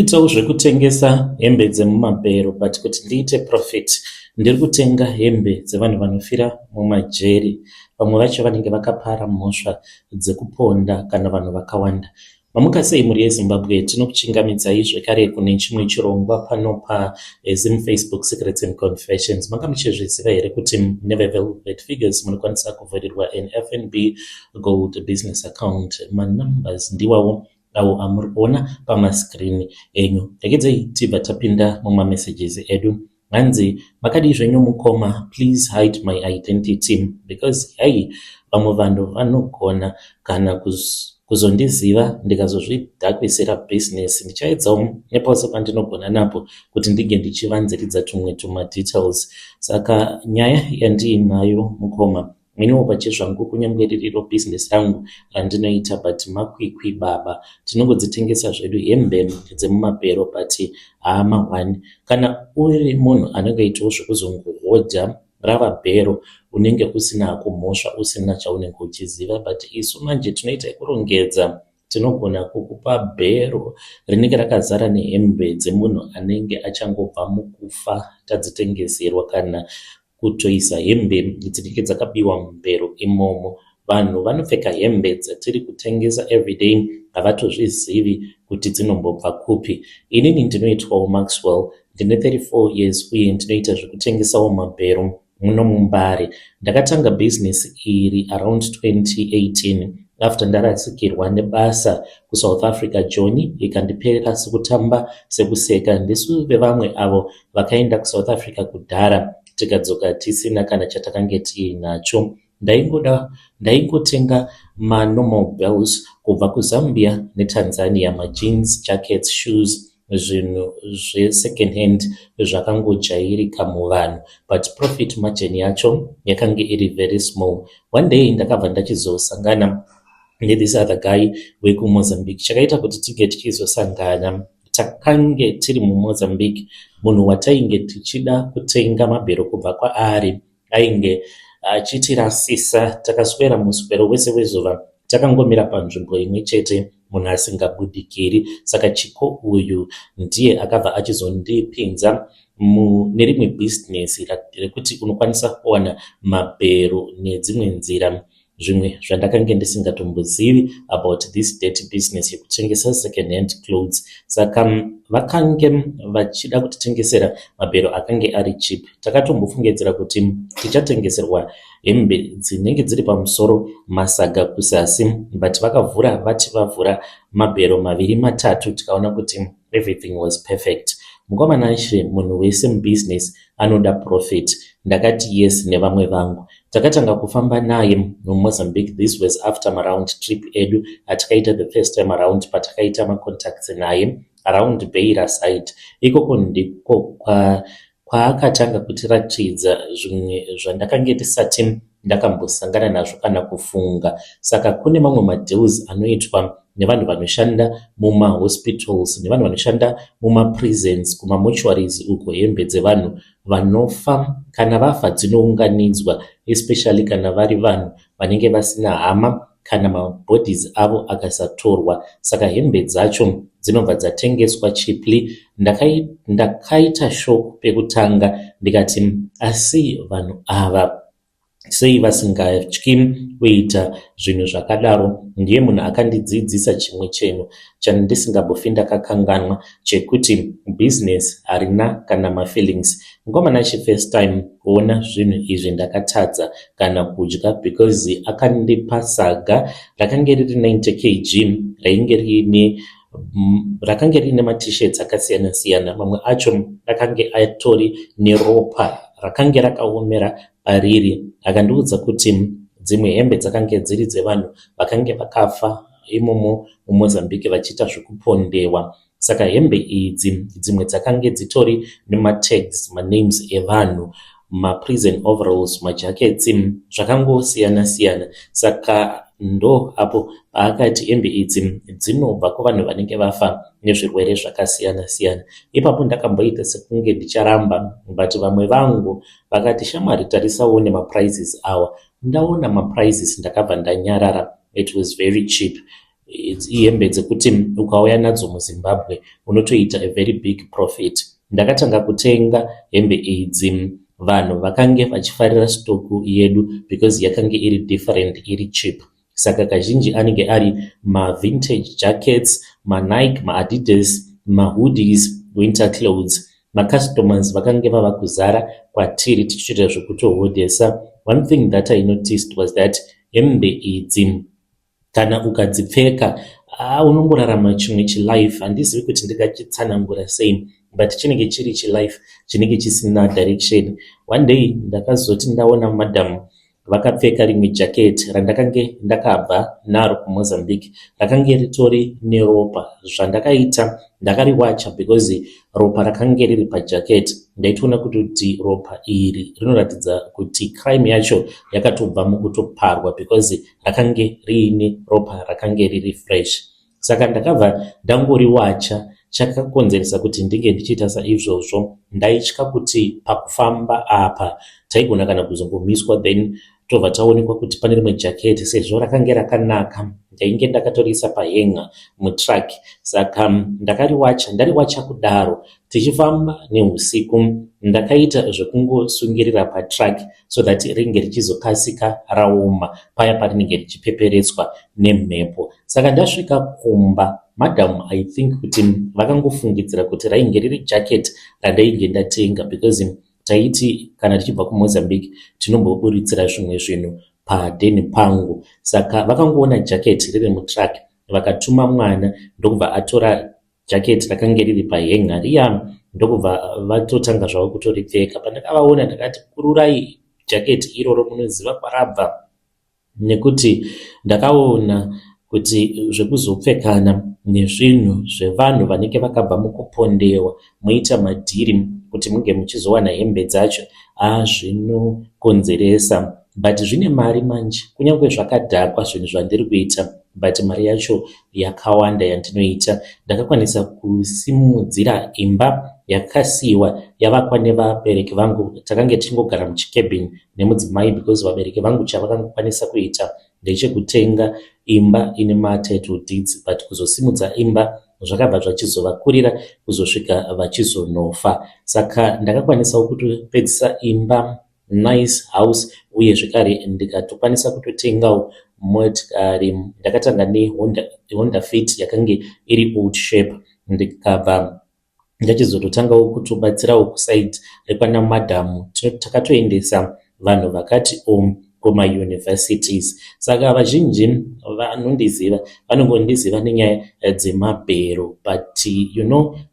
Itawo zvekutengesa hembe dzemumabhero but kuti ndiite profit ndiri kutenga hembe dzevanhu vanofira mumajeri. Vamwe vacho vanenge vakapara mhosva dzekuponda kana vanhu vakawanda. Mamuka sei mhuri yeZimbabwe? Tinokuchingamidzai zvekare kune chimwe chirongwa pano paZim Facebook Secrets and Confessions. Manga muchizviziva here kuti neveVelvet Figures munokwanisa kuvhurirwa an FNB Gold Business Account? Manumbers ndiwawo awo amuri kuona pamascreen enyu. Regedzei tibva tapinda mumamessages edu. Hanzi, "Makadii zvenyu mukoma? Please hide my identity because hey, vamwe vanhu vanogona kana kuzondiziva ndikazozvidhakwisira business. Ndichaedzawo nepose pandinogona napo kuti ndinge ndichivanziridza tumwe tumadetails. Saka nyaya yandiinayo mukoma, iniwo pachezvangu, kunyange ririro bhizinesi rangu randinoita, but makwikwi baba. Tinongodzitengesa zvedu hembe dzemumabhero, but haama one. Kana uri munhu anenge aitawo zvekuzongohodha rava bhero, unenge usina kumhosva, usina chaunenge uchiziva. But isu manje tinoita yekurongedza. Tinogona kukupa bhero rinenge rakazara nehembe dzemunhu anenge achangobva mukufa tadzitengeserwa, kana kutoisa hembe dzinenge dzakabiwa mubhero imomo. Vanhu vanopfeka hembe dzatiri kutengesa everyday havatozvizivi kuti dzinombobva kupi. Inini ndinoitwawo Maxwell, ndine 34 years uye ndinoita zvekutengesawo mabhero muno muMbare. Ndakatanga bhizinesi iri around 2018 after ndarasikirwa nebasa kuSouth Africa. Joni ikandiperera sekutamba sekuseka. Ndisu vevamwe avo vakaenda kuSouth Africa kudhara, tikadzoka tisina kana chatakange tiinacho. Ndaingotenga manormal bales kubva kuZambia neTanzania, majeans, jackets, shoes, zvinhu zvesecond hand zvakangojairika muvanhu, but profit margin yacho yakange iri very small. One day ndakabva ndachizosangana nethis other guy wekuMozambique. Chakaita kuti tinge tichizosangana, takange tiri muMozambique. Munhu watainge tichida kutenga mabhero kubva kwaari ainge achitirasisa. Takaswera muswero wese wezuva takangomira panzvimbo imwe chete, munhu asingabudikiri. Saka Chiko uyu ndiye akabva achizondipinza nerimwe bhizinesi rekuti unokwanisa kuwana mabhero nedzimwe nzira, zvimwe zvandakange ndisingatombozivi about this dirty business yekutengesa second hand clothes. Saka vakange vachida kutitengesera mabhero akange ari cheap. Takatombofungidzira kuti tichatengeserwa hembe dzinenge dziri pamusoro, masaga kuzasi, but vakavhura, vati vavhura mabhero maviri matatu, tikaona kuti everything was perfect. Mukomana Ashe, munhu wese mubusiness anoda profit. Ndakati yes nevamwe vangu. Takatanga kufamba naye muMozambique. This was after maround trip edu atakaita the first time around, patakaita macontacts naye around Beira side ikoko. Ndiko kwaakatanga kutiratidza zvimwe zvandakange tisati ndakambosangana nazvo kana kufunga. Saka kune mamwe madeals anoitwa nevanhu vanoshanda mumahospitals nevanhu vanoshanda mumaprisons, kumamortuaries uko. Hembe dzevanhu vanofa, kana vafa, dzinounganidzwa, especially kana vari vanhu vanenge vasina hama kana mabodies avo akasatorwa. Saka hembe dzacho dzinobva dzatengeswa cheaply. Ndakaita shock pekutanga, ndikati, "Asi vanhu ava sei vasingatyi kuita zvinhu zvakadaro?" Ndiye munhu akandidzidzisa chimwe chinhu chandisingambofi ndakakanganwa, chekuti bhizinesi harina kana mafeelings. Mukomana, chifirst time kuona zvinhu izvi, ndakatadza kana kudya because akandipa saga rakange riri 90 kg, rainge riine rakange riine matishets akasiyana siyana. Mamwe acho akange atori neropa rakange rakaomera pariri. Akandiudza kuti dzimwe hembe dzakange dziri dzevanhu vakange vakafa imomo muMozambique vachiita zvekupondewa. Saka hembe idzi dzimwe dzakange dzitori nematags, manames evanhu, maprison overalls, majackets, zvakangosiyana siyana. Saka ndo apo paakati hembe idzi dzinobva kuvanhu vanenge vafa nezvirwere zvakasiyana siyana. Ipapo ndakamboita sekunge ndicharamba, but vamwe vangu vakati, "Shamwari, tarisawo nemaprices awa." Ndaona maprices, ndakabva ndanyarara. It was very cheap. Ihembe dzekuti ukauya nadzo muZimbabwe unotoita a very big profit. Ndakatanga kutenga hembe idzi. Vanhu vakange vachifarira stock yedu because yakange iri different, iri cheap. Saka kazhinji anenge ari mavintage jackets, maNike, maAdidas, mahoodies, winter clothes. Macustomers vakange vava kuzara kwatiri tichitoita zvekutohodhesa. One thing that I noticed was that hembe idzi kana ukadzipfeka, unongorarama chimwe chilife. Handizivi kuti ndingachitsanangura sei, but chinenge chiri chilife chinenge chisina direction. One day ndakazoti ndaona madam vakapfeka rimwe jaketi randakange ndakabva naro kuMozambique, rakange ritori neropa. Zvandakaita, ndakariwacha because ropa rakange riri pajaketi. Ndaitoona kuti ropa iri rinoratidza kuti crime yacho yakatobva mukutoparwa because rakange riine ropa rakange riri fresh. Saka ndakabva ndangoriwacha. Chakakonzeresa kuti ndinge ndichiita saizvozvo, ndaitya kuti pakufamba apa taigona kana kuzongomiswa, then tobva taonekwa kuti pane rimwe jaketi. Sezvo rakange rakanaka, ndainge ndakatoriisa pahanger mutruck, saka ndakariwacha. Ndariwacha kudaro, tichifamba neusiku, ndakaita zvekungosungirira patruck so that ringe richizokasika raoma paya parinenge richipeperetswa nemhepo. Saka ndasvika kumba, madam, I think kuti vakangofungidzira kuti rainge riri jacket randainge ndatenga, because taiti kana tichibva kuMozambique tinomboburitsira zvimwe zvinhu padheni pangu. Saka vakangoona jaketi riri mutruck, vakatuma mwana, ndokubva atora jaketi rakange riri pahanger riya, ndokubva vatotanga zvavo kutoripfeka. Pandakavaona ndakati, "Kururai jaketi iroro, munoziva kwarabva?" Nekuti ndakaona kuti zvekuzopfekana nezvinhu zvevanhu vanenge vakabva mukupondewa, moita madhiri kuti munge muchizowana hembe dzacho, azvinokonzeresa, but zvine mari manje. Kunyange zvakadhakwa zvinhu zvandiri kuita, but mari yacho yakawanda yandinoita. Ndakakwanisa kusimudzira imba yakasiyiwa yavakwa nevabereki vangu. Takange tichingogara muchicabin nemudzimai because vabereki vangu chavakangokwanisa kuita ndechekutenga imba ine matitle deeds, but kuzosimudza imba zvakabva zvachizovakurira kuzosvika vachizonofa. Saka ndakakwanisawo kutopedzisa imba, nice house, uye zvekare ndikatokwanisa kutotengawo motikari. Ndakatanga neHonda Fit yakange iri old shape, ndikabva ndachizototangawo kutobatsirawo kuside rekwana madhamu. Takatoendesa vanhu vakati kumauniversities. Saka vazhinji vanondiziva vanongondiziva nenyaya dzemabhero, but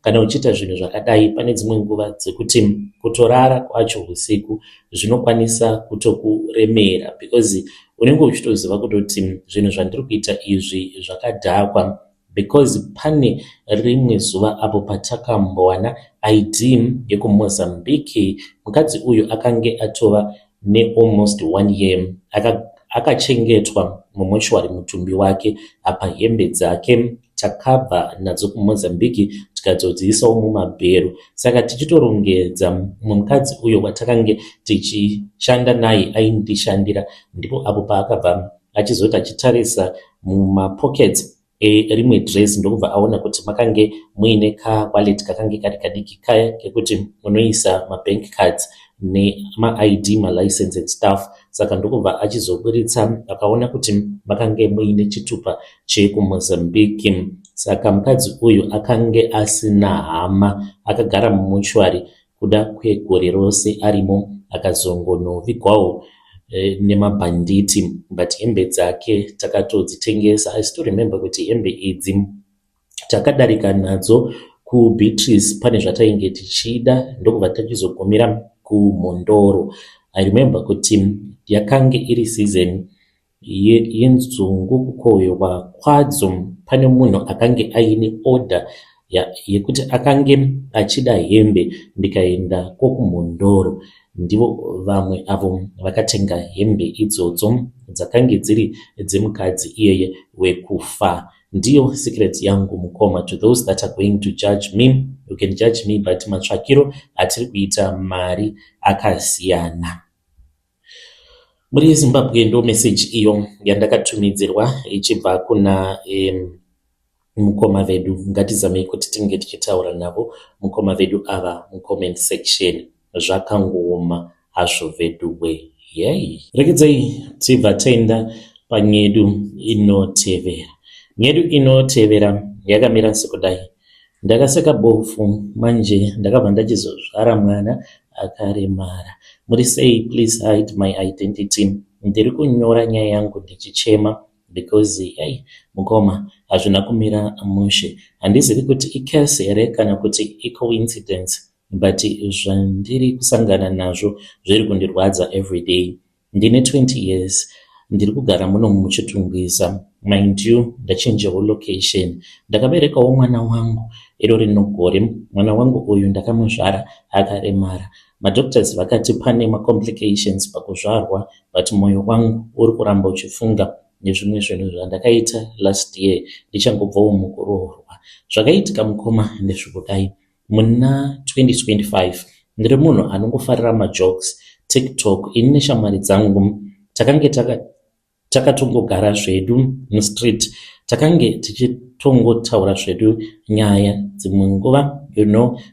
kana uchiita zvinhu zvakadai, pane dzimwe nguva dzekuti kutorara kwacho usiku zvinokwanisa kutokuremera, because unenge uchitoziva kutoti zvinhu zvandiri kuita izvi zvakadhakwa. Because pane rimwe zuva apo patakambowana ID yekuMozambique, mukadzi uyu akange atova nealmost one year akachengetwa mumochwari mutumbi wake. Apa hembe dzake takabva nadzo kuMozambique, tikadzodziisawo mumabhero. Saka tichitorongedza, mumwe mukadzi uyo watakange tichishanda naye, aindishandira, ndipo apo paakabva achizoti achitarisa mumapockets erimwe dress, ndokubva aona kuti makange muine kawallet kakange kari kadiki kaya kekuti unoisa mabank cards nemaID, malicense and stuff. Saka ndokubva achizoburitsa, akaona kuti makange muine chitupa chekuMozambique. Saka mukadzi uyu akange asina hama, akagara mumochwari kuda kwegore rose arimo, akazongonovigwawo nemabhanditi, but hembe dzake takatodzitengesa. I still remember kuti hembe idzi takadarika nadzo kuBeatrice, pane zvatainge tichida, ndokubva tachizogumira kuMhondoro. I remember kuti yakange iri season yenzungu, kukohwewa kwadzo. Pane munhu akange aine order yekuti akange achida hembe, ndikaenda kwokuMhondoro. Ndivo vamwe avo vakatenga hembe idzodzo dzakange dziri dzemukadzi iyeye wekufa. Ndiyo secret yangu, mukoma. To those that are going to judge me, you can judge me, but matsvakiro atiri kuita mari akasiyana. Muri yeZimbabwe, ndo meseji iyo yandakatumidzirwa ichibva kuna mukoma vedu. Ngatizamei kuti tinge tichitaura navo mukoma vedu ava mucomment section. Zvakangooma hazvo veduwe. Yei, rekedzai tibva taenda panyedu inotevera. Nyedu inotevera yakamira sekudai: "Ndakaseka bofu, manje ndakabva ndachizozvara mwana akaremara. Muri sei? Please hide my identity. Ndiri kunyora nyaya yangu ndichichema because yai, mukoma, hazvina kumira mushe. Handizivi kuti icurse here kana kuti icoincidence, but zvandiri kusangana nazvo zviri kundirwadza everyday. Ndine 20 years, ndiri kugara muno muChitungwiza. Mind you, ndachinjawo location. Ndakaberekawo mwana wangu iro rino gore. Mwana wangu uyu ndakamuzvara akaremara. Madoctors vakati pane macomplications pakuzvarwa, but mwoyo wangu uri kuramba uchifunga nezvimwe zvinhu zvandakaita last year ndichangobvawo mukuroorwa. Zvakaitika, mukoma, ndezvekudai: muna 2025, ndiri munhu anongofarira majokes, TikTok. Ini neshamwari dzangu takange takatongogara zvedu mustreet, takange tichitongotaura zvedu nyaya. Dzimwe nguva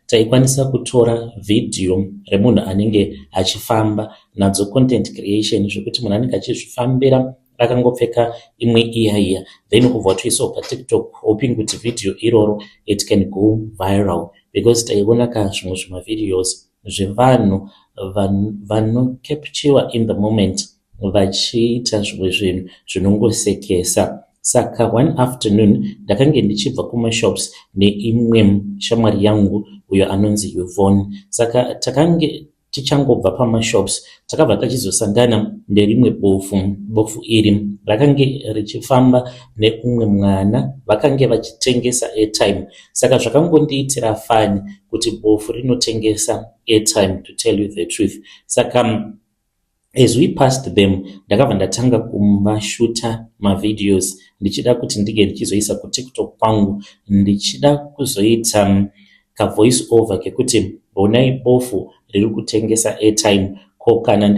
taikwanisa kutora vhidhiyo remunhu anenge achifamba nadzo, content creation, zvekuti munhu anenge achizvifambira akangopfeka imwe iya iya, then ubva watoisawo paTikTok, hoping kuti vhidhiyo iroro it can go viral, because taiona ka zvimwe zvimavideos zvevanhu vanocapturewa in the moment vachiita zvimwe zvinhu zvinongosekesa. Saka one afternoon ndakange ndichibva kumashops neimwe shamwari yangu uyo anonzi Yvonne. Saka takange tichangobva pamashops, takabva tachizosangana nerimwe bofu. Bofu iri rakange richifamba neumwe mwana, vakange vachitengesa airtime. Saka zvakangondiitira funny kuti bofu rinotengesa airtime, to tell you the truth. Saka as we passed them, ndakabva ndatanga kuvashuta mavideos ndichida kuti ndinge ndichizoisa kuTikTok kwangu, ndichida kuzoita kavoice over kekuti, 'Honai bofu riri kutengesa airtime. Ko kana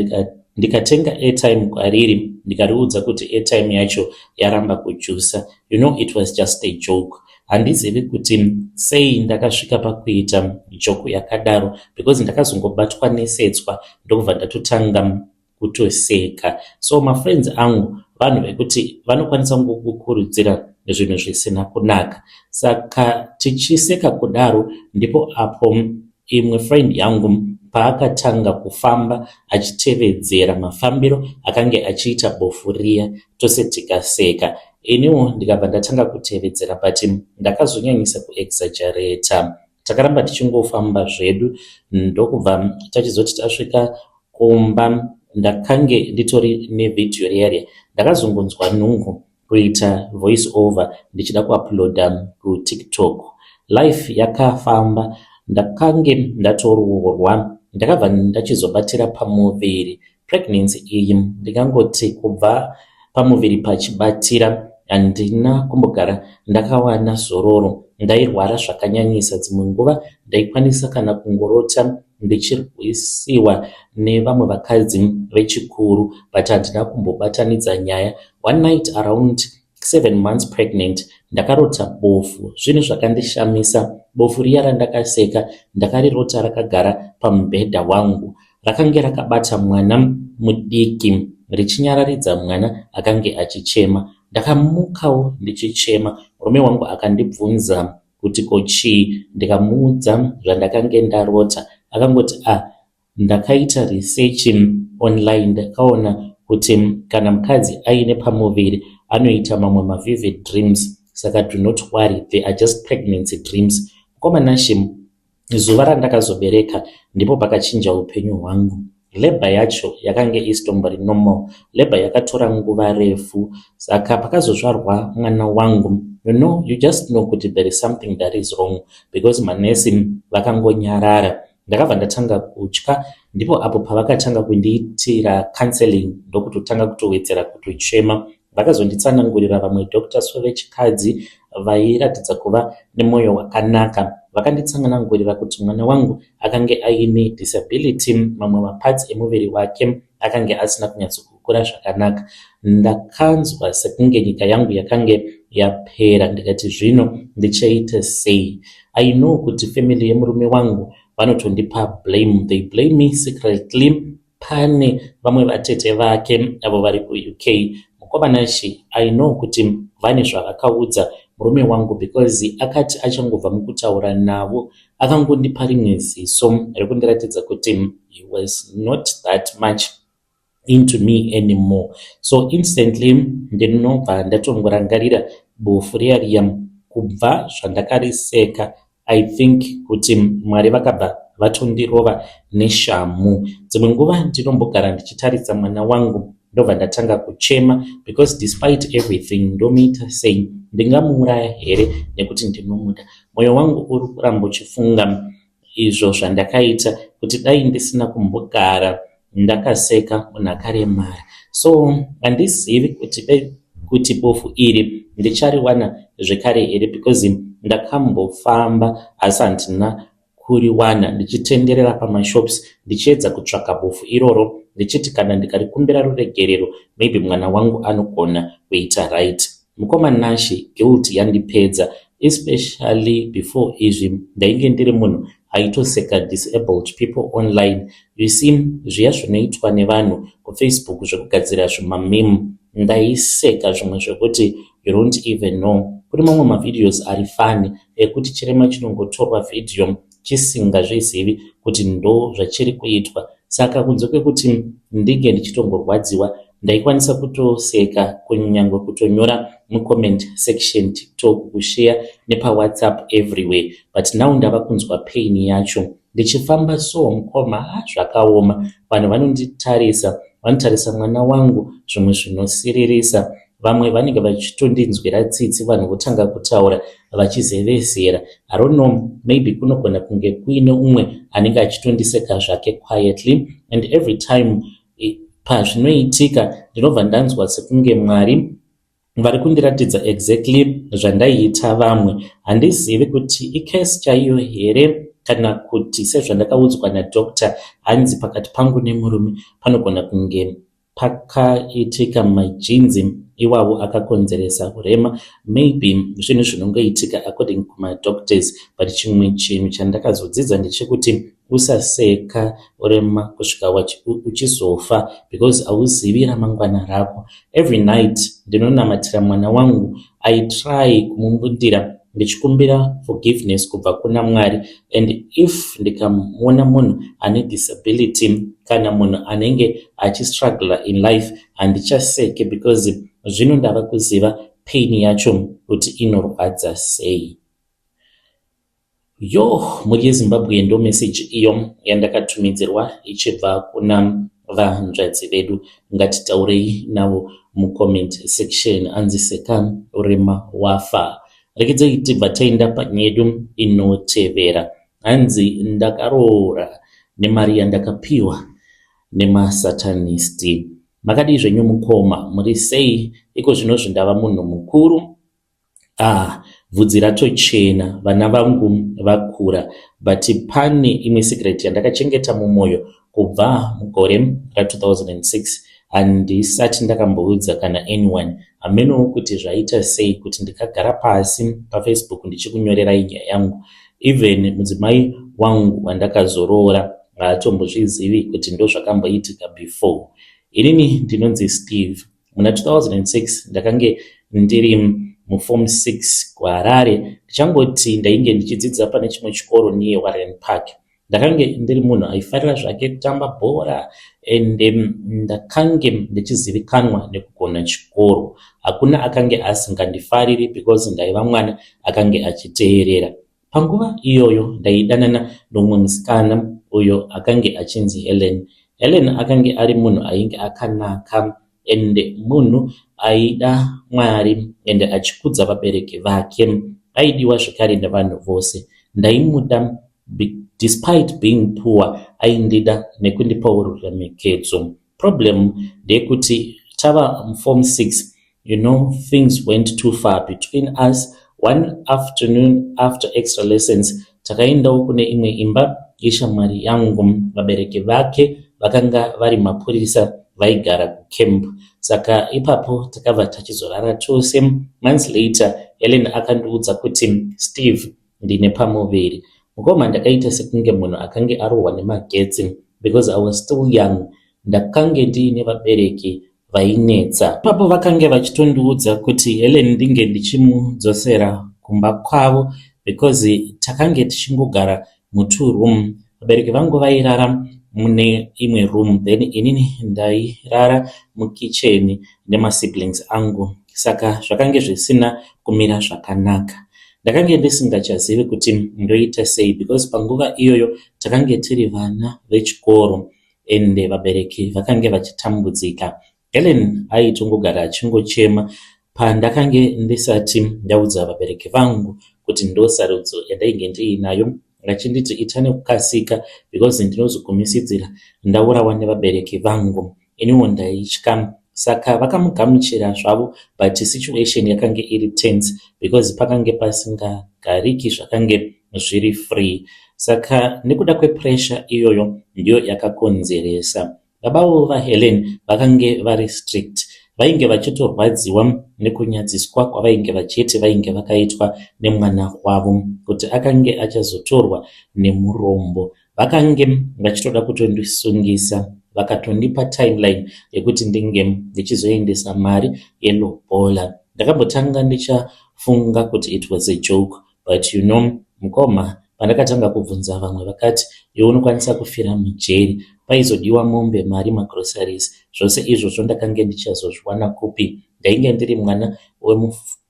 ndikatenga airtime kwariri, ndikariudza kuti airtime yacho yaramba kujusa?' It was just a joke. Handizivi kuti sei ndakasvika pakuita joke yakadaro, because ndakazongobatwa nesetswa, ndokubva ndatotanga kutoseka. So mafriends angu vanhu vekuti vanokwanisa kungokukurudzira zvinhu zvisina kunaka. Saka tichiseka kudaro, ndipo apo imwe friend yangu paakatanga kufamba achitevedzera mafambiro akange achiita bofu riya. Tose tikaseka, iniwo ndikabva ndatanga kutevedzera, but ndakazonyanyisa kuexaggerata. Takaramba tichingofamba zvedu, ndokubva tachizoti tasvika kumba, ndakange nditori nevhidhiyo riya riya. Ndakazongonzwa nungo kuita voice over ndichida kuuploada kuTikTok. Life yakafamba, ndakange ndatoroorwa, ndakabva ndachizobatira pamuviri. Pregnancy iyi, ndingangoti kubva pamuviri pachibatira, handina kumbogara ndakawana zororo. Ndairwara zvakanyanyisa. Dzimwe nguva ndaikwanisa kana kungorota ndichirwisiwa nevamwe vakadzi vechikuru, but handina kumbobatanidza nyaya. One night around 7 months pregnant, ndakarota bofu. Zvinhu zvakandishamisa, bofu riya randakaseka ndakarirota rakagara pamubhedha wangu. Rakange rakabata mwana mudiki richinyararidza mwana akange achichema. Ndakamukawo ndichichema. Murume wangu akandibvunza kuti ko chii, ndikamuudza zvandakange ndarota. Akangoti, "A, ndakaita research online, ndakaona kuti kana mukadzi aine pamuviri anoita mamwe mavivid dreams, saka do not worry, they are just pregnancy dreams." Mukoma Nashe, zuva randakazobereka ndipo pakachinja upenyu hwangu. Labour yacho yakange isitombori normal labour, yakatora nguva refu. Saka pakazozvarwa mwana wangu, you just know kuti there is something that is wrong, because manesi vakangonyarara. Ndakabva ndatanga kutya. Ndipo apo pavakatanga kundiitira counseling, ndokutotanga kutowedzera kutochema. Vakazonditsanangurira vamwe doctors vechikadzi vairatidza kuva nemwoyo wakanaka. Vakanditsanangurira kuti mwana wangu akange aine disability, mamwe maparts emuviri wake akange asina kunyatsoku kukura zvakanaka. Ndakanzwa sekunge nyika yangu yakange yapera ndikati zvino ndichaita sei. I know kuti family yemurume wangu vanotondipa blame. They blame me secretly. Pane vamwe vatete vake avo vari kuUK. Mukoma Nashe, I know kuti vane zvavakaudza murume wangu because akati achangobva mukutaura navo akangondipa rimwe ziso rekundiratidza kuti he was not that much into me anymore. So instantly ndinobva ndatongorangarira bofu riya riya kubva zvandakariseka. I think kuti Mwari vakabva vatondirova neshamu. Dzimwe nguva ndinombogara ndichitarisa mwana wangu ndobva ndatanga kuchema because despite everything ndomuita sei? Ndingamuuraya here nekuti ndinomuda? Mwoyo wangu uri kuramba uchifunga izvo zvandakaita kuti dai ndisina kumbogara ndakaseka munhu akaremara. So handizivi kuti bofu iri ndichariwana zvekare here because ndakambofamba asi handina kuriwana, ndichitenderera pamashops ndichiedza kutsvaka bofu iroro ndichiti kana ndikarikumbira ruregerero maybe mwana wangu anogona kuita right. Mukoma Nashe, guilt yandipedza, especially before izvi ndainge ndiri munhu aitoseka disabled people online. You see, zviya zvinoitwa nevanhu kuFacebook zvekugadzira zvimameme, ndaiseka zvimwe zvekuti you don't even know. Kune mamwe mavideos ari funny ekuti chirema chinongotorwa vhidhiyo chisingazvizivi kuti ndo zvachiri kuitwa. Saka kunze kwekuti ndinge ndichitongorwadziwa, ndaikwanisa kutoseka, kunyangwe kutonyora mucomment section, TikTok, kushare nepaWhatsApp, everywhere. But now ndava kunzwa pain yacho ndichifamba. So mukoma, zvakaoma. Vanhu vanonditarisa, vanotarisa mwana wangu zvimwe zvinosiririsa. Vamwe vanenge vachitondinzwira tsitsi, vanhu votanga kutaura vachizevezera. I don't know, maybe kunogona kunge kuine umwe anenge achitondiseka zvake quietly. And every time pazvinoitika ndinobva ndanzwa sekunge Mwari vari kundiratidza exactly zvandaiita vamwe. Handizivi kuti icurse chaiyo here kana kuti sezvandakaudzwa nadoctor, hanzi pakati pangu nemurume panogona kunge pakaitika magenes iwavo akakonzeresa urema. Maybe zvinhu zvinongoitika according kumadoctors, but chimwe chinhu chandakazodzidza ndechekuti usaseka urema kusvika uchizofa because hauzivi ramangwana rako. Every night ndinonamatira mwana wangu. I try kumumbundira ndichikumbira forgiveness kubva kuna Mwari. And if ndikamuona munhu ane disability kana munhu anenge achistruggla in life, handichaseke because zvino ndava kuziva pain yacho kuti inorwadza sei. Yo, mhuri yeZimbabwe, ndo meseji iyo yandakatumidzirwa ichibva kuna vanzvadzi vedu. Ngatitaurei navo mucomment section. Anzi seka urema wafa. Rekedzai tibva taenda panyedu inotevera. Hanzi ndakaroora nemari yandakapiwa nemasatanisti. Makadii zvenyu mukoma? Muri sei? Iko zvinozvi ndava munhu mukuru, ah, bvudzi ratochena, vana vangu vakura, but pane imwe secret yandakachengeta mumwoyo kubva mugore ra2006. Handisati ndakamboudza kana anyone. Hamenowo kuti zvaita sei kuti ndikagara pasi paFacebook ndichikunyorerai nyaya yangu. Even mudzimai wangu wandakazoroora haatombozvizivi kuti ndo zvakamboitika before. Inini ndinonzi Steve. Muna 2006 ndakange ndiri muform 6 kuHarare. Ndichangoti ndainge ndichidzidza pane chimwe chikoro near Warren Park. Ndakange ndiri munhu aifarira zvake kutamba bhora and ndakange ndichizivikanwa nekugona chikoro. Hakuna akange asingandifariri because ndaiva mwana akange achiteerera. Panguva iyoyo ndaidanana nomumwe musikana uyo akange achinzi Helen. Helen akange ari munhu ainge akanaka ende munhu aida Mwari ende achikudza vabereki vake. Aidiwa zvekare nevanhu vose. Ndaimuda despite being poor. Aindida nekundipawo ruremekedzo. Problem ndeyekuti tava muform 6, things went too far between us. One afternoon after extra lessons takaendawo kune imwe imba yeshamwari yangu. Vabereki vake vakanga vari mapurisa. Vaigara kucamp, saka ipapo takabva tachizorara tose. Months later, Helen akandiudza kuti, "Steve, ndine pamuviri." Mukoma, ndakaita sekunge munhu akange arohwa nemagetsi because I was still young. Ndakange ndiine vabereki vainetsa. Ipapo vakange vachitondiudza kuti Helen ndinge ndichimudzosera kumba kwavo because takange tichingogara mutwo room. Vabereki vangu vairara mune imwe room, then inini ndairara mukicheni nemasiblings angu, saka zvakange zvisina kumira zvakanaka. Ndakange ndisingachazivi kuti ndoita sei because panguva iyoyo takange tiri vana vechikoro ende vabereki vakange vachitambudzika. Helen aitongogara achingochema. Pandakange ndisati ndaudza vabereki vangu kuti ndo sarudzo yandainge ndiinayo, achinditi ita nekukasika because ndinozogumisidzira ndaurawa nevabereki vangu. Iniwo ndaitya, saka vakamugamuchira zvavo, but situation yakange iri tense because pakange pasingagariki, zvakange zviri free. Saka nekuda kwepressure iyoyo ndiyo yakakonzeresa. Babavo vaHelen vakange vari strict. Vainge vachitorwadziwa nekunyadziswa kwavainge vachiti vainge vakaitwa nemwana wavo, kuti akange achazotorwa nemurombo. Vakange vachitoda kutondisungisa. Vakatondipa timeline yekuti ndinge ndichizoendesa mari yelobola. Ndakambotanga ndichafunga kuti it was a joke, but you know, mukoma, pandakatanga kubvunza vamwe, vakati iwe unokwanisa kufira mujeri. Paizodiwa mombe, mari, magroceries, zvose izvozvo ndakange ndichazozviwana kupi? Ndainge ndiri mwana,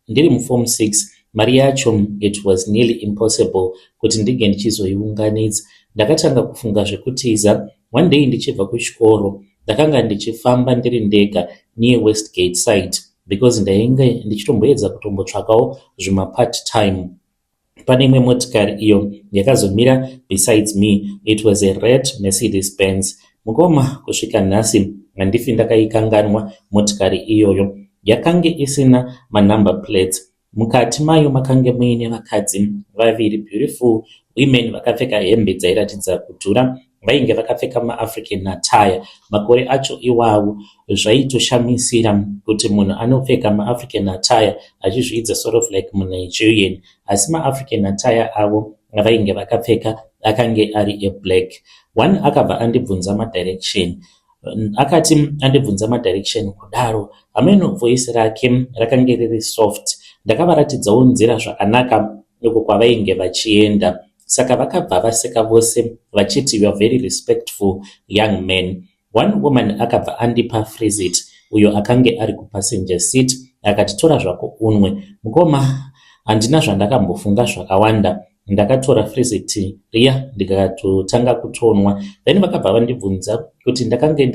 ndiri muform 6. Mari yacho, it was nearly impossible kuti ndinge ndichizoiunganidza. Ndakatanga kufunga zvekutiza. One day ndichibva kuchikoro, ndakanga ndichifamba ndiri ndega near Westgate side because ndainge ndichitomboedza kutombotsvakawo zvimapart time. Pane imwe motikari iyo yakazomira besides me. It was a red Mercedes Benz. Mukoma, kusvika nhasi handifi ndakaikanganwa motikari iyoyo. Yakange isina manumber plates. Mukati mayo makange muine vakadzi vaviri, beautiful women, vakapfeka hembe dzairatidza kudhura. Vainge vakapfeka maAfrican attire. Makore acho iwawo zvaitoshamisira kuti munhu anopfeka maAfrican attire achizviidza sort of like muNigerian, asi maAfrican attire avo avainge vakapfeka akange ari eblack. One akabva andibvunza madirection. Akati andibvunza madirection kudaro, hameno, voice rake rakange riri soft. Ndakavaratidzawo nzira zvakanaka uko kwavainge vachienda, saka vakabva vaseka vose vachiti, "You are very respectful young man." One woman akabva andipa Freezit, uyo akange ari kupassenger seat, akati, "Tora zvako unwe." Mukoma, handina zvandakambofunga zvakawanda. Ndakatora Freezit riya ndikatotanga kutonwa. Then vakabva vandibvunza kuti ndakange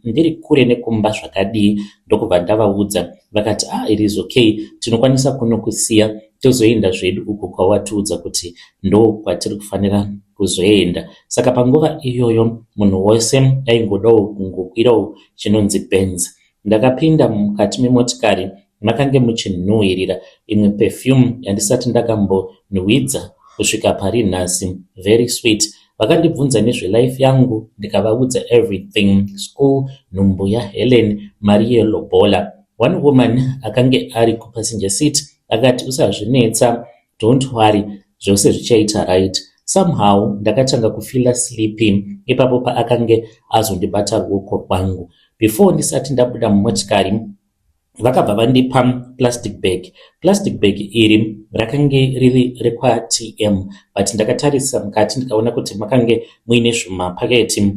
ndiri kure nekumba zvakadii, ndokubva ndavaudza. Vakati, "Ah, it is okay, tinokwanisa kunokusiya, tozoenda zvedu uko kwawatiudza kuti ndo kwatiri kufanira kuzoenda." Saka panguva iyoyo munhu wose aingodawo kungokwirawo chinonzi Benz. Ndakapinda mukati memotikari. Makange muchinhuhwirira imwe perfume yandisati ndakambonhuhwidza kusvika pari nhasi, very sweet. Vakandibvunza nezvelife yangu, ndikavaudza everything: school, nhumbu yaHelen, mari yelobola. One woman akange ari kupassenger seat akati, "Usazvinetsa, don't worry, zvose zvichaita right." Somehow ndakatanga kufeela sleepy ipapo paakange azondibata ruoko rwangu. Before ndisati ndabuda mumotikari, vakabva vandipa plastic bag. Plastic bag iri rakange riri rekwaTM, but ndakatarisa mukati ndikaona kuti makange muine zvimapaketi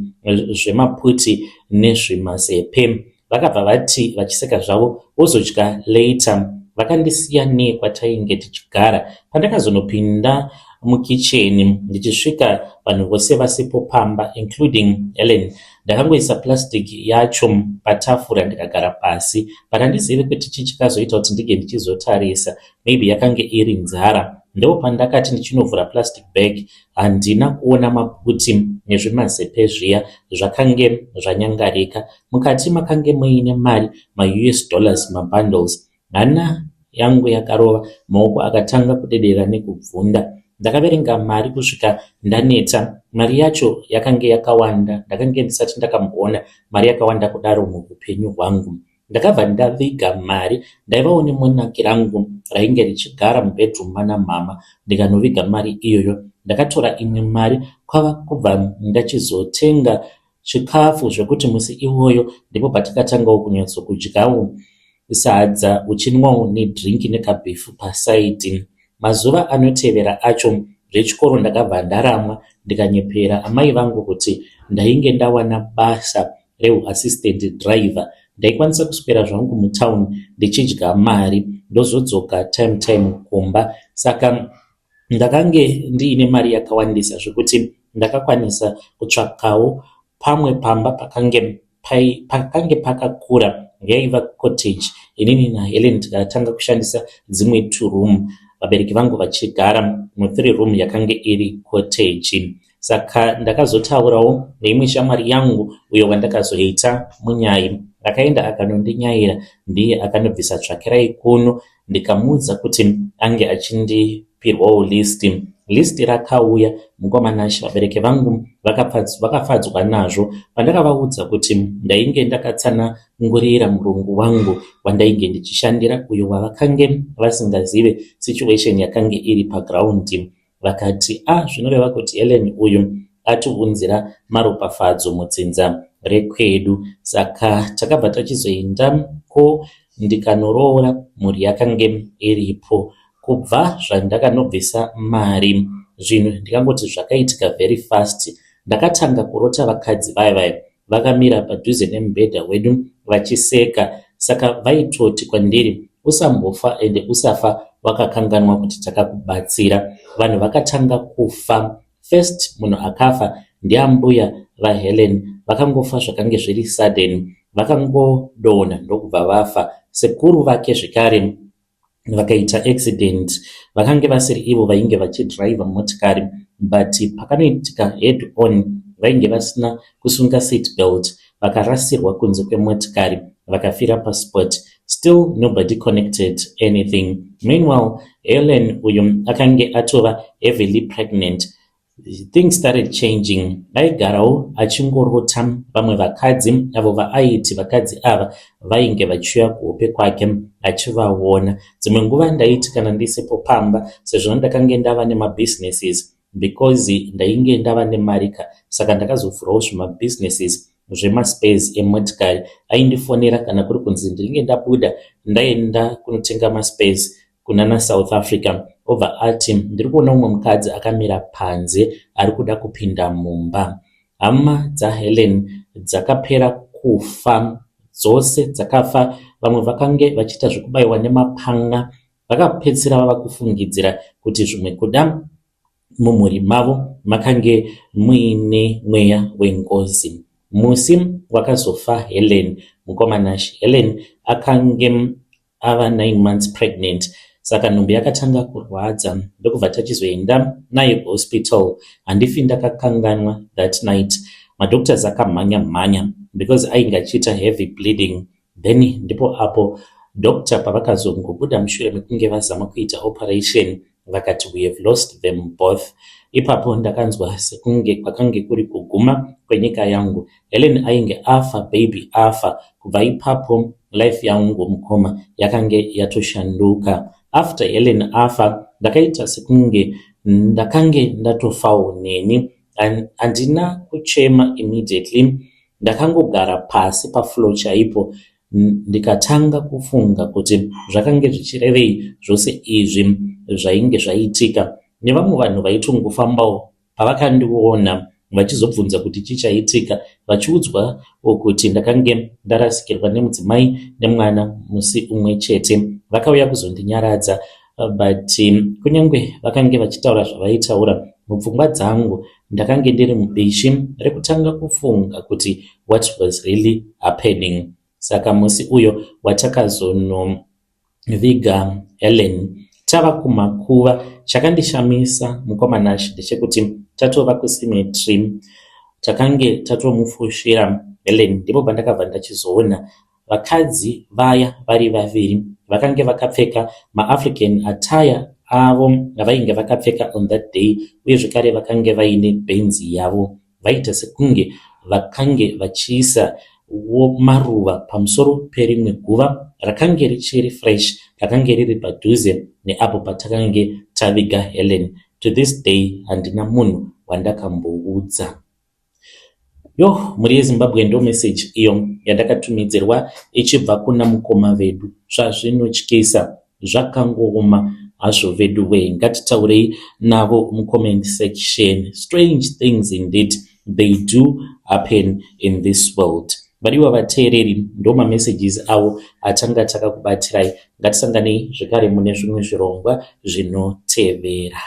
zvemaputi nezvimazepe. Vakabva vati vachiseka zvavo, "Wozodya later." Vakandisiya nekwatainge tichigara. Pandakazonopinda mukicheni, ndichisvika vanhu vose vasipo pamba, including Helen. Ndakangoisa plastic yacho patafura ndikagara pasi, but handizivi kuti chii chakazoita kuti ndinge ndichizotarisa. Maybe yakange iri nzara. Ndo pandakati ndichinovhura plastic bag, handina kuona maputi nezvimazepe zviya, zvakange zvanyangarika. Mukati makange muine mari, maUS dollars, mabundles. Hana yangu yakarova, maoko akatanga kudedera nekubvunda. Ndakaverenga mari kusvika ndaneta. Mari yacho yakange yakawanda. Ndakange ndisati ndakamboona mari yakawanda kudaro muupenyu hwangu. Ndakabva ndaviga mari. Ndaivawo nemonaki rangu rainge richigara mubedroom mana mama ndikanoviga mari iyoyo. Ndakatora imwe mari kwava kubva ndachizotenga chikafu zvekuti musi iwoyo ndipo patakatangawo kunyatsokudyawo sadza uchinwawo nedrink nekabhifu pasaidhi. Mazuva anotevera acho zvechikoro ndakabva ndaramwa ndikanyepera amai vangu kuti ndainge ndawana basa rehuassistant driver. Ndaikwanisa kuswera zvangu mutown ndichidya mari ndozodzoka time time kumba. Saka ndakange ndiine mari yakawandisa zvekuti ndakakwanisa kutsvakawo pamwe pamba pakange pakange pakakura yaiva cottage. Inini naHelen tikatanga kushandisa dzimwe two room, vabereki vangu vachigara mu3 room yakange iri cottage. Saka ndakazotaurawo neimwe shamwari yangu uyo wandakazoita munyai. Akaenda akanondinyaira, ndiye akanobvisa tsvakirai kuno ndikamuudza kuti ange achindipirwawo list. List rakauya mukoma Nashe, vabereki vangu vakafadzwa nazvo pandakavaudza kuti ndainge ndakatsanangurira murungu wangu wandainge ndichishandira uyo wavakange vasingazive situation yakange iri paground. Vakati a ah, zvinoreva kuti Helen uyu atiunzira maropafadzo mudzinza rekwedu. Saka takabva tachizoenda ko ndikanoroora mhuri yakange iripo. Kubva zvandakanobvisa mari zvinhu ndikangoti zvakaitika very fast. Ndakatanga kurota vakadzi vaya vaya vakamira padhuze nemubhedha wedu vachiseka. Saka vaitoti kwandiri usambofa ende usafa wakakanganwa kuti takakubatsira. Vanhu vakatanga kufa. First munhu akafa ndiambuya vaHelen vakangofa zvakange zviri sudden. Vakangodonha ndokubva vafa. Sekuru vake zvekare vakaita accident. Vakange vasiri ivo vainge vachidhiraivha motikari but pakanoitika head on vainge vasina kusunga seat belt vakarasirwa kunze kwemotikari vakafira paspot. Still nobody connected anything. Meanwhile, Helen uyu akange atova heavily pregnant. Things started changing. Aigarawo achingorota vamwe vakadzi avo vaaiti vakadzi ava vainge vachiuya kuhope kwake achivaona. Dzimwe nguva ndaiti kana ndisipo pamba sezvo ndakange ndava nemabusinesses because ndainge ndava nemarika saka ndakazovhurawo zvimabusinesses zvemaspares emotikari. Aindifonera kana kuri kunzi ndinge ndabuda ndaenda kunotenga maspares kunana South Africa obva ati ndiri kuona umwe mukadzi akamira panze ari kuda kupinda mumba. Hama dzaHelen dzakapera kufa dzose dzakafa vamwe vakange vachiita zvekubayiwa nemapanga vakapedzisira vava kufungidzira kuti zvimwe kuda mumhuri mavo makange muine mweya wengozi. Musi wakazofa Helen mukoma Nashe, Helen akange ava 9 months pregnant saka nhumbu yakatanga kurwadza ndokubva tachizoenda naye kuhospital. Handifi ndakakanganwa that night. Madoctors akamhanya mhanya because ainge achiita heavy bleeding. Then ndipo apo doctor pavakazongobuda mushure mekunge vazama kuita operation vakati we have lost them both. Ipapo ndakanzwa sekunge kwakange kuri kuguma kwenyika yangu. Helen ainge afa, baby afa. Kubva ipapo life yangu mukoma yakange yatoshanduka. After Helen afa ndakaita sekunge ndakange ndatofawo neni. Handina kuchema immediately. Ndakangogara pasi pafloor chaipo ndikatanga kufunga kuti zvakange zvichirevei zvose izvi zvainge zvaitika. Nevamwe vanhu vaitongofambawo pavakandiona vachizobvunza kuti chii chaitika vachiudzwa kuti ndakange ndarasikirwa nemudzimai nemwana musi umwe chete. Vakauya kuzondinyaradza but kunyange vakange vachitaura zvavaitaura mupfungwa dzangu ndakange ndiri mubishi rekutanga kufunga kuti what was really happening. Saka musi uyo watakazonoviga Helen tava kumakuva chakandishamisa mukoma Nashe ndechekuti tatova kucemetery takange tatomufushira Helen ndipo pandakabva ndachizoona vakadzi vaya vari vaviri vakange vakapfeka maAfrican attire. avo avainge vakapfeka on that day, uye zvekare vakange vaine bhenzi yavo. Vaita sekunge vakange vachiisa maruva pamusoro perimwe guva rakange richiri fresh, rakange riri padhuze neapo patakange taviga Helen. To this day handina munhu wandakamboudza. Yo, mhuri yeZimbabwe, ndo meseji iyo yandakatumidzirwa ichibva kuna mukoma vedu. Zvazvinotyisa, zvakangooma hazvo vedu wee. Ngatitaurei navo mucomment section. Strange things indeed, they do happen in this world. Vadiwa vateereri, ndo mamessages avo atanga takakubatirai. Ngatisanganei zvekare mune zvimwe zvirongwa zvinotevera.